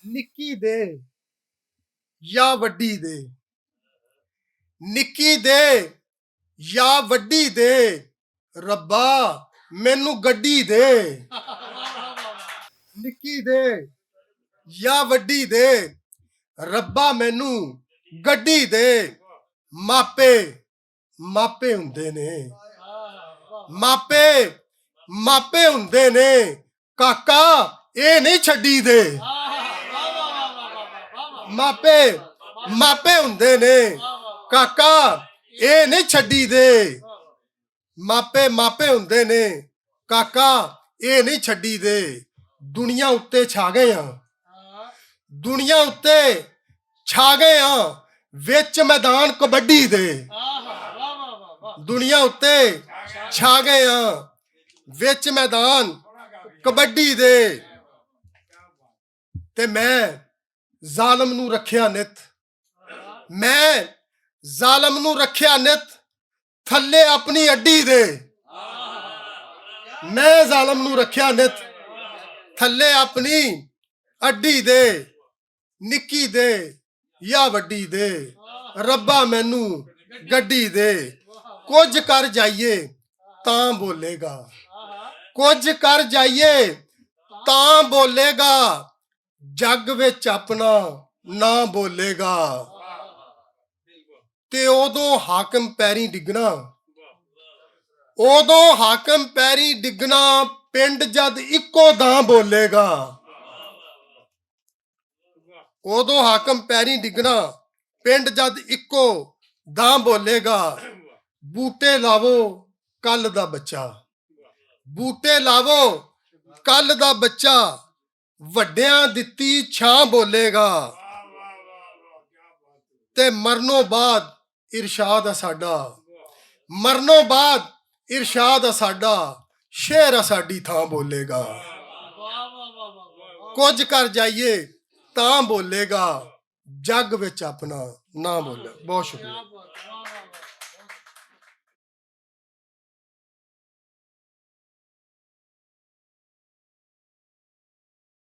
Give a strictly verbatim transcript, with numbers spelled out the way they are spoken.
نکی دے یا وڈی دے، نکی دے یا وڈی دے، ربا مینوں گڈی دے۔ نکی دے یا وڈی دے، ربا مینوں گڈی دے۔ ماپے ماپے ہوندے نے، ماپے ماپے ہوندے نے، کاکا اے نہیں چھڈی دے۔ ماپے ماپے ہوندے نے، کاکا اے نہیں چھڈی دے۔ ماپے ماپے ہوندے نے، کاکا اے نہیں چھڈی دے۔ دنیا اُتے چھا گئے ہاں، دنیا اُتے چھا گئے ہاں، وچ میدان کبڈی دے۔ دنیا اُتے چھا گئے ہاں، وچ میدان کبڈی دے۔ تے میں ظالم نوں رکھیا نت، میں ظالم نوں رکھیا نت، تھلے اپنی اڈی دے۔ میں ظالم نوں رکھیا نت، تھلے اپنی اڈی دے۔ نکی دے یا وڈی دے، ربا مینوں گڈی دے۔ کچھ کر جائیے تاں بولے گا، کچھ کر جائیے تاں بولے گا، جگ وچ اپنا ناں بولے گا۔ تے اودوں حاکم پیریں ڈگنا، اودوں حاکم پیریں ڈگنا، پنڈ جد اکو داں بولے گا۔ اودوں حاکم پیریں ڈگنا، پنڈ جد اکو داں بولے گا۔ بوٹے لاوو کل دا بچہ، بوٹے لاوو کل دا بچہ، وڈیاں دتی چھاں بولے گا۔ تے مرنوں بعد ارشاد اساڈا، مرنوں بعد ارشاد اساڈا، شہر اساڈی تھاں بولے گا۔ کچھ کر جائیے تاں بولے گا، جگ وچ اپنا ناں بولے۔ بہت شکریہ۔